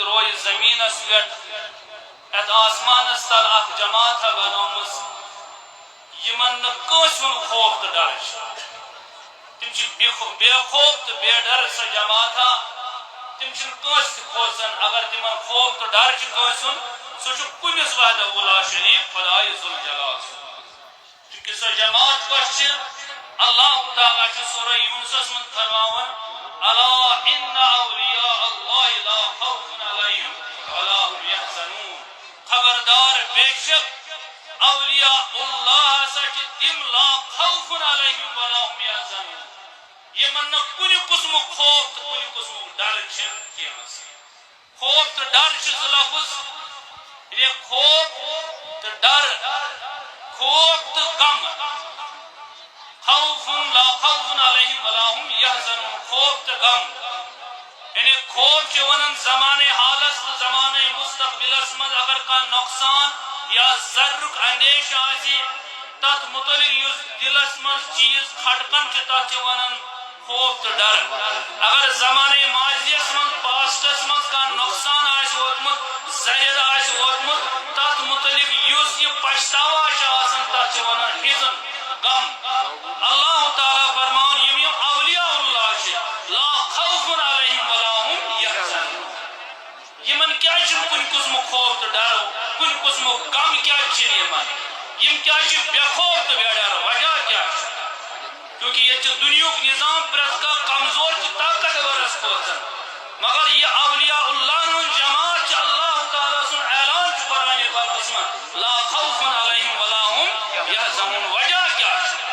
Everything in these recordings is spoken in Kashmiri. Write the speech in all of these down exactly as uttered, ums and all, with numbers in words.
روزِ زٔمیٖنَس پٮ۪ٹھ، یَتھ آسمانَس تَل اَکھ جماعتھا بَنٲومٕژ، یِمَن نہٕ کٲنٛسہِ ہُنٛد خوف تہٕ ڈَر چھُ۔ تِم چھِ بے خو-، بے خوف تہٕ بے ڈَر سۄ جماعتھا۔ تِم چھِنہٕ کٲنٛسہِ تہِ کھوژان۔ اگر تِمَن خوف تہٕ ڈَر چھُ کٲنٛسہِ ہُنٛد، سُہ چھُ کُنِس وحدہ لا شریٖک خۄدایہِ ذوالجلال سُنٛد۔ چونکہ سۄ جماعت کۄس چھِ؟ اللہ تعالیٰ چھُ سورہ یونسس منٛز فرماوان، "الا ان اولیاء اللہ لا خوف علیہم ولا هم یحزنون۔" خبردار، بے شک اولیاء اللہ ہسا چھِ تِم، لا خوف علیہم ولا هم یحزنون، یِمن نہٕ کُنہِ قٕسمُک خوف تہٕ کُنہِ قٕسمُک ڈر چھِ کینٛہہ۔ خوف تہٕ ڈر چھِ زٕ لفظ، یعنی خوف تہٕ ڈر، خوف تہٕ غم۔ خوف، لا خوف علیہم ولا هم یحزنون، خوف تہٕ غم۔ یعنی خوف چھِ ونان زمانہٕ حالس تہٕ زمانہٕ مستقبلس منٛز اگر کانٛہہ نۄقصان یا ضررُک اندیشہٕ آسہِ، تتھ متعلق یُس دلس منٛز چیز کھٹکان چھِ، تتھ چھِ ونان خوف تہٕ ڈر۔ اگر زمانہٕ ماضیس منٛز، پاسٹس منٛز کانٛہہ نۄقصان آسہِ ووتمُت، زرٮ۪ر آسہِ ووتمُت، تتھ متعلق یُس یہِ پچھتاوا چھُ آسان، تتھ چھِ ونان حزن، غم۔ اللہ تعالیٰ فرماوان، یِم یِم اولیاء اللہ چھِ، لا خوف علیہم ولا هم یحزنون۔ یِمن کیازِ چھُنہٕ کُنہِ قٕسمُک خوف تہٕ ڈر؟ کُنہِ قٕسمُک غم کیازِ چھُنہٕ یِمن؟ یِم کیازِ چھِ بے خوف تہٕ بے ڈر؟ وجہ کیٛاہ چھُ؟ کیونکہ ییٚتہِ چھُ دُنیہُک نظام پرٛٮ۪تھ کانٛہہ کمزور تہٕ طاقتورس کھوژان۔ مگر یہِ اولیاء اللہ ہُنٛد جماعت چھِ، اللہ تعالیٰ سُنٛد اعلان چھُ قرآن پاکس منٛز، "لا خوف علیہم ولا هم یحزنون۔" وجہ کیٛاہ چھُ؟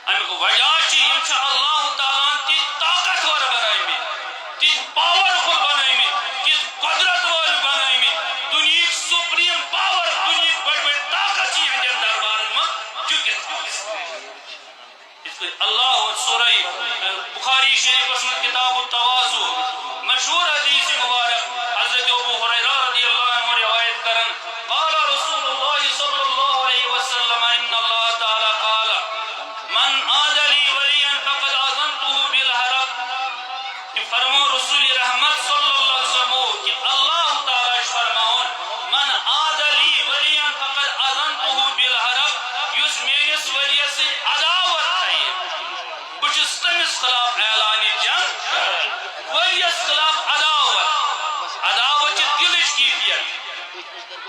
اَمیُک وجہ چھُ، یِم چھِ اللہ تعالیٰ ہن تِتھۍ طاقتور بنٲومٕتۍ، تِتھۍ پاورفل بنٲومٕتۍ، تِتھۍ قۄدرت وٲلۍ بنٲومٕتۍ۔ دُنیہٕکۍ سپریم پاور، دُنیہٕکۍ بٔڑۍ بٔڑۍ طاقت چھِ یِہنٛدٮ۪ن دربارن منٛز جُکِتھ۔ یِتھ پٲٹھۍ اللہ سورہ بخاری شریفس منٛز کتاب التواضع، مشہور حدیث مبارک، حضرت ابو ہریرہ رضی اللہ عنہ روایت کران، قال رسول اللہ صلی اللہ علیہ وسلم، ان اللہ تعالیٰ قال، من عاد لی ولیا فقد آذنته بالحرب۔ کہ فرمو رسول رحمت صلی اللہ علیہ وسلم کہ اللہ تعالیٰ چھُ فرماوان، من عاد لی ولیا فقد آذنته بالحرب، یُس میٲنِس ؤلیَس سۭتۍ عداوت تھایہِ، بہٕ چھُس تٔمِس خلاف اعلانِ جنگ۔ ؤلیَس خلاف عداوت، عداوت چھِ دِلٕچ کیفیت۔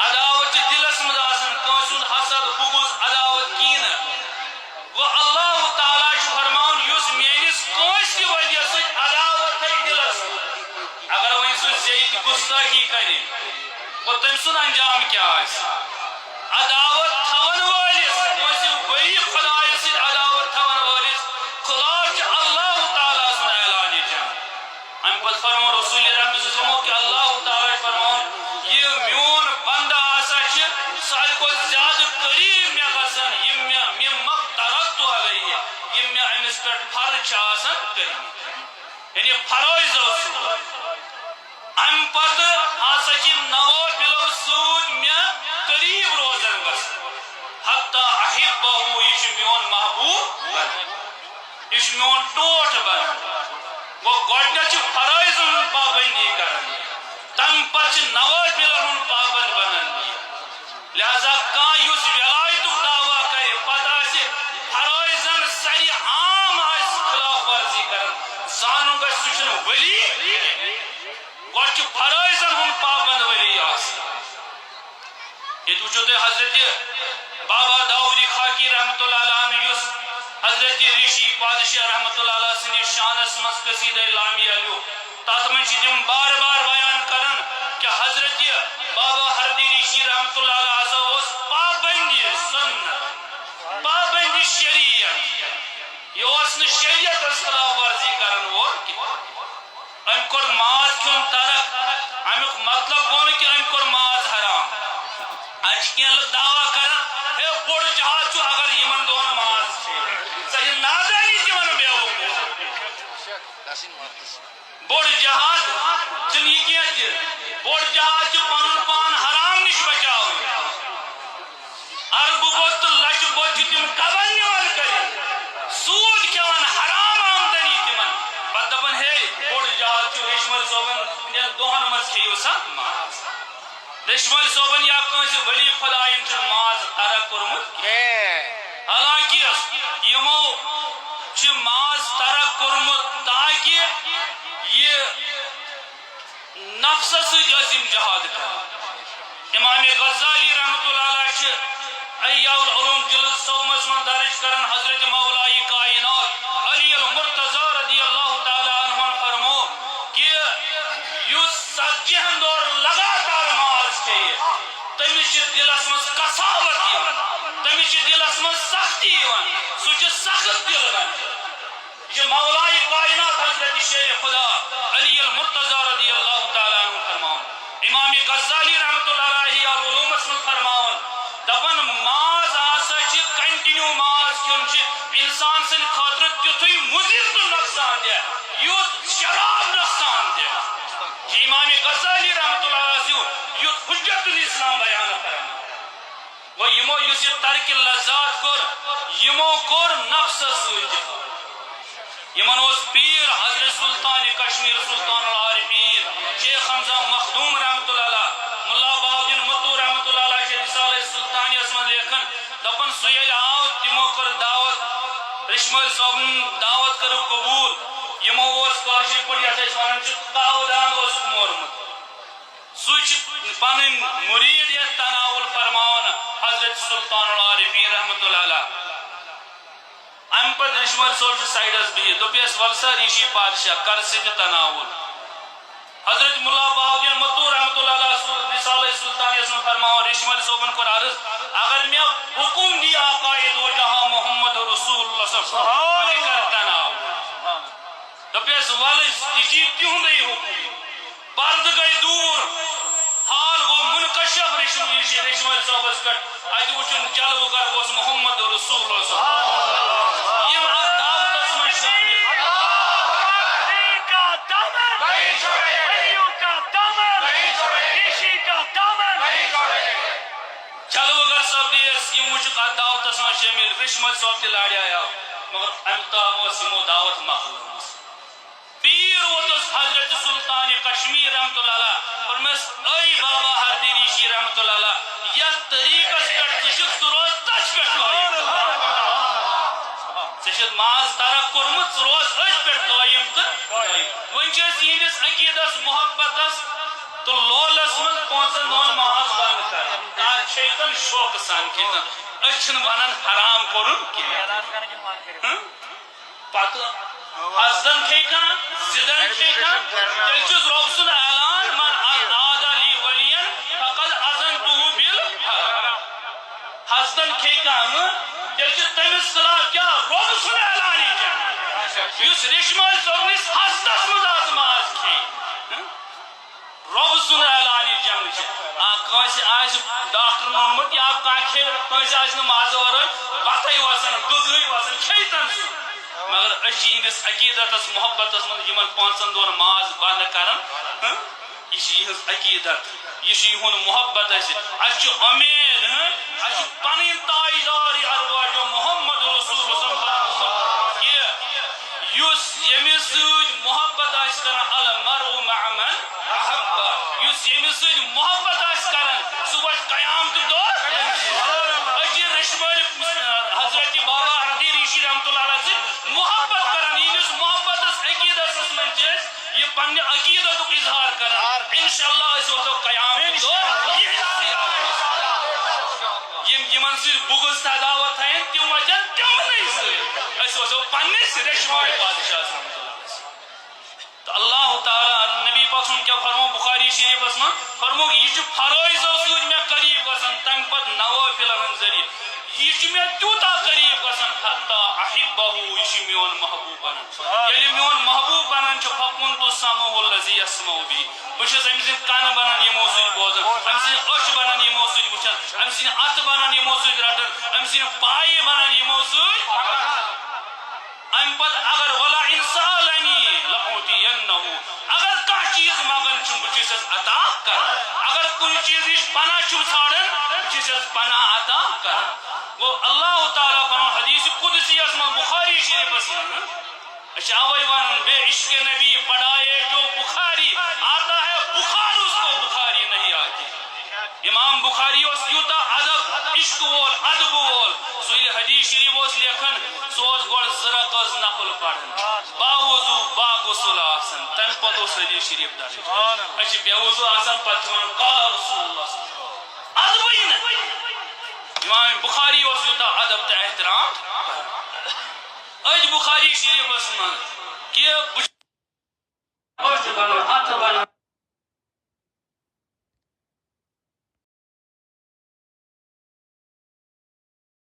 عداوت چھِ دِلس منٛز آسان، کٲنٛسہِ ہُنٛد حسد، بغض، عداوت، کینہٕ۔ گوٚو اللہ تعالیٰ چھُ فرماوان، یُس میٲنِس کٲنٛسہِ تہِ ؤلیَس سۭتۍ عداوت تھایہِ دِلس منٛز، اگر وۄنۍ سُہ زیٚیہِ تہِ گُستٲخی کرِ، گوٚو تٔمۍ سُنٛد انجام کیٛاہ آسہِ؟ عداوت تھاون وٲلِس، کٲنٛسہِ ؤلی خۄدایَس سۭتۍ عداوت تھاون وٲلِس خلاف چھُ اللہ تعالیٰ سُنٛد اعلانِ جنگ۔ اَمہِ پتہٕ فرموو رسول رحمت صلی اللہ علیہ وسلم کہ اللہ تعالیٰ چھُ فرماوان، یہِ میون بندہ ہسا چھِ ساروی کھۄتہٕ زیادٕ قریب مےٚ گژھان، یِم مےٚ، مما افترضت علیہ، یِم مےٚ أمِس پٮ۪ٹھ فرض چھِ آسان کٔرمٕتۍ۔ یعنی فرٲیضو سۭتۍ۔ اَمہِ پتہٕ ہسا چھِ نوافلو سۭتۍ مےٚ قریب روزان گژھان۔ حتی احبہ، یہِ چھُ میون محبوب بنان۔ یہِ چھُ میون ٹوٹھ بنان۔ گوٚو، گۄڈٕنٮ۪تھ چھِ فرٲیضن ہُنٛد پابندی کران، تَمہِ پتہٕ چھِ نوافلن ہُنٛد پابند بنان۔ لہذا کانٛہہ یُس ولایتُک دعویٰ کرِ، پتہٕ آسہِ فرٲیضن سرِ عام آسہِ خلاف ورزی کران، زانُن گژھِ سُہ چھُنہٕ ولی۔ گۄڈٕ چھُ فرٲیضن ہُنٛد پابند ولی آسُن۔ ییٚتہِ وٕچھِو تُہۍ حضرت بابا داؤدی خاکی رحمتہ اللہ علیہ عنہ، یُس حضرت ریشی پادشاہ رحمتہ اللہ علیہ سٕنٛدِس شانس منٛز قصیدہ لامیہ لیوٗکھ، تتھ منٛز چھِ تِم بار بار بیان کران کہ حضرت بابا ہردی ریشی رحمتہ اللہ علیہ ہسا اوس پابندِ سنت، پابندِ شریعت۔ یہِ اوس نہٕ شریعتس خلاف ورزی کرن وول کینٛہہ۔ أمۍ کوٚر ماز کھیوٚن ترک۔ اَمیُک مطلب گوٚو نہٕ کہِ أمۍ کوٚر ماز حرام۔ اَتہِ چھِ کینٛہہ لُکھ دعویٰ کران، ہے، بوٚڑ جہاد چھُ اگر یِمن دۄہن ماز کھیٚیہِ۔ سۄ چھِ نادٲنی تہِ ونان بیوقوف۔ بوٚڑ جہاد چھُنہٕ یہِ کینٛہہ تہِ۔ بوٚڑ جہاد چھُ پنُن پان حرام نِش بچاوُن۔ اربہٕ بوٚد تہٕ لچھٕ بوٚد چھِ تِم کبن نِوان کٔرِتھ، سوٗد کھٮ۪وان، حرام آمدنی تِمن۔ پتہٕ دپان، ہے، بوٚڑ جہاد چھُ ریشمٲلۍ صٲبن ہٕنٛدٮ۪ن دۄہن منٛز سا ماز۔ ریٚشمٲلۍ صٲبن یا کٲنٛسہِ ولی خۄداین چھُنہٕ ماز ترک کوٚرمُت کینٛہہ۔ حالانکہ یِمو چھِ ماز ترک کوٚرمُت تاکہ یہِ نفسس سۭتۍ ٲسۍ یِم جہاد کران۔ امام غزالی رحمۃ اللہ علیہ چھِ احیاء العلوم جلد سومس منٛز درج کران، حضرت مولائے کائنات علی المرتضی رضی اللہ تعالیٰ عنہ فرمو کہ یُس ژتجی ہن دۄہن لگاتار ماز کھیٚیہِ، تٔمِس چھِ دِلس منٛز قساوت یِوان، تٔمِس چھِ دِلس منٛز سختی یِوان، سُہ چھُ سخت دِل بنان۔ یہِ چھُ مولائے کائنات حضرت شیر خدا علی المرتضی رضی اللہ تعالیٰ عنہ فرماوان۔ امام غزالی رحمۃ اللہ علیہ علومس منٛز فرماوان، دپان، ماز ہسا چھِ continue، ماز کھیوٚن چھُ انسان سٕنٛدِ خٲطرٕ تیُتھُے مُضر تہٕ نۄقصان دہ یُتھ شراب نۄقصان دہ۔ یہِ امام غزالی رحمۃ اللہ علیہ یُتھ حجت الاسلام بیان کران۔ گوٚو یِمو یُس یہِ ترک لذات کوٚر، یِمو کوٚر نفسس سۭتۍ۔ یِمن اوس پیٖر حضرت سلطان کشمیر سلطان العارفین شیخ حمزہ مخدوم رحمۃ اللہ علیہ، ملا بہاؤالدین متو رحمۃ اللہ علیہ چھِ رسالہ سلطانیس منٛز لیکھان، دپان، سُہ ییٚلہِ آو، تِمو کٔر دعوت، ریٚشمٲلۍ صٲبن دعوت کٔرٕکھ قبوٗل۔ یِمو اوس کٲشِر پٲٹھۍ یتھ أسۍ ونان چھِ کاوٕ دانہٕ اوسُکھ مورمُت۔ سُہ چھُ پنٕنۍ مُریٖد یتھ تناوُل فرماوان حضرت سلطان العارفین رحمۃ اللہ علیہ۔ امہِ پتہٕ ریٚشمٲلۍ صٲب چھُ سایڈس بِہِتھ، دوٚپیس، ول سا ریٖشی پادشاہ، کر ژٕ تہِ تناوُل۔ حضرت ملا بہاؤالدین متو رحمۃ اللہ علیہ سُنٛد رسالہ سلطانیس منٛز فرماوان، ریٚشمٲلۍ صٲبن کوٚر عرض، اگر مےٚ حکم دی آقائے دو جہاں محمد رسول اللہ صلی اللہ علیہ وسلم، بہٕ تہِ کرٕ تناوُل۔ دوٚپیس، ول، یہِ چھُ تِہُنٛدُے حکم۔ پردٕ گٔے دوٗر، حال گوٚو منکشف ریٚشمٲلۍ، ریٚشمٲلۍ صٲبس پٮ۪ٹھ۔ اتہِ وُچھُن جلوٕ گر اوس محمد رسول اللہ صلی اللہ علیہ وسلم۔ یِم اتھ دعوتس منٛز شٲمِل۔ علی کا دامن، علی کا دامن، ریشی کا دامن۔ جلوٕ گر سپدے یِم وُچھِکھ اتھ دعوتس منٛز شٲمِل، ریٚشمٲلۍ صٲب تہِ لارِ آیاو، مگر امہِ تام ٲس یِمو دعوت مۄکلٲومٕژ۔ پیٖر ووتُس حضرت سلطان کشمیر رحمۃ اللہ علیہ، فرمس، اے بابا ہردی ریشی رحمۃ اللہ علیہ، یتھ طریقس پٮ۪ٹھ ژٕ چھُکھ، ژٕ روز تتھ پٮ۪ٹھ قٲیِم۔ ژےٚ چھُتھ ماز ترک کوٚرمُت، ژٕ روز أتھۍ پٮ۪ٹھ قٲیِم تہٕ قٲیِم۔ وۄنۍ چھِ أسۍ یِہنٛدِس عقیدس، محبتس تہٕ لولس منٛز پانٛژن دۄہن ماز بنٛد کران۔ کتھ چھے تن شوقہٕ سان کھیٚتن۔ أسۍ چھِنہٕ ونان حرام کوٚرُن کینٛہہ۔ ہہ؟ پتہٕ حسدن کھے کانٛہہ، ضدن کھے کانٛہہ، تیٚلہِ چھُس رۄب سُنٛد اعلان، من عادى لي وليا فقد آذنته بالحرب۔ حسدن کھے کانٛہہ، تیٚلہِ چھُ تٔمِس خلاف کیٛاہ؟ رۄب سُنٛد اعلان یہِ جنگ۔ یُس ریٚشمٲلۍ صٲبنِس حسدس منٛز آز ماز کھے۔ رۄب سُنٛد اعلان یہِ جنگ چھِ۔ آ، کٲنٛسہِ آسہِ ڈاکٹرن ووٚنمُت یا کانٛہہ کھیٚیہِ، کٲنٛسہِ آسہِ نہٕ مازٕ ورٲے بتَے وسان، غذہٕے وسان، کھیٚیہِ تن سُہ۔ مگر أسۍ چھِ یِہنٛدِس عقیدتس، محبتس منٛز یِمن پانٛژن دۄہن ماز بنٛد کران۔ ہہ؟ یہِ چھِ یِہنٛز عقیدت، یہِ چھِ یِہُنٛد محبت اَسہِ۔ اَسہِ چھِ اُمید، ہہ؟ اَسہِ چھُ پنٕنۍ تاجدار یہِ ارواح جو محمد رسول اللہ صلی اللہ علیہ وسلم کہِ یُس ییٚمِس سۭتۍ محبت آسہِ کران، المرء مع من احب، یُس ییٚمِس سۭتۍ محبت آسہِ کران، سُہ وَسہِ قیامتُک دۄہ۔ أسۍ چھِ ریٚشمٲلۍ حضرت بابا ہردی ریٖشی رحمتہ اللہ علیہ سۭتۍ محبت کران، یِہنٛدِس محبتس عقیدتس منٛز چھِ أسۍ یہِ پننہِ عقیدتُک اظہار کران۔ انشاءاللہ أسۍ وَسو قیامتُک دۄہ یِہنٛدسٕے آبس۔ یِم یِمن سۭتۍ بغض تہٕ عداوت تھاین، تِم وَتھن تِمنٕے سۭتۍ۔ أسۍ وَسو پننِس ریٚشمٲلۍ پادشاہس رحمتہ اللہ علیہ۔ تہٕ اللہ تعالیٰ، نبی پاک صلی اللہ علیہ وسلم کیٛاہ فرمو بخاری شریفس منٛز؟ فرمووُکھ، یہِ چھُ فرٲیضو سۭتۍ مےٚ قریب گژھان، تَمہِ پتہٕ نوافلن ہٕنٛدۍ ذٔریعہٕ۔ یہِ چھُ مےٚ تیوٗتاہ قریب گژھان، حتی احبہ، یہِ چھُ میون محبوب بنان۔ ییٚلہِ میون محبوب بنان چھُ، فکنت سمعہ الذی یسمع بہ، بہٕ چھُس أمۍ سٕنٛدۍ کَن بنان یِمو سۭتۍ بوزان، أمۍ سٕنٛدۍ أچھ بنان یِمو سۭتۍ وٕچھان، أمۍ سٕنٛدۍ اَتھٕ بنان یِمو سۭتۍ رٹان، أمۍ سٕنٛدۍ پایہِ بنان یِمو سۭتۍ۔ اَمہِ پتہٕ اگر وَلَئِن سَأَلَنِی لَأُعْطِیَنَّہ، اگر کانٛہہ چیٖز منٛگان چھُم، بہٕ چھُسَس عطا کران۔ اگر کُنہِ چیٖزٕچ پناہ چھُم ژھانٛڈان، بہٕ چھُسَس پناہ عطا کران۔ گوٚو، اللہ تعالیٰ فرماوان حدیث قدسی یَس منٛز بخاری شریفس منٛز، أسۍ چھِ اَوَے وَنان، بے عشق نبی پڑھائے جو بخاری، آتا ہے بخار اس کو۔ شریف اوس لیکھان، سُہ اوس گۄڈٕ زٕ رکعت نفل پران، با وضو، با غسل آسان، تَمہِ پتہٕ اوس حدیث شریف درج۔ أسۍ چھِ بے وضو آسان، پتہٕ چھِ وَنان، قال رسول اللہ صلی اللہ علیہ وسلم۔ ادبٕے نہٕ۔ امام بخاری اوس یوٗتاہ ادب تہٕ احترام۔ أتھۍ بخاری شریفس منٛز کہِ بہٕ چھُس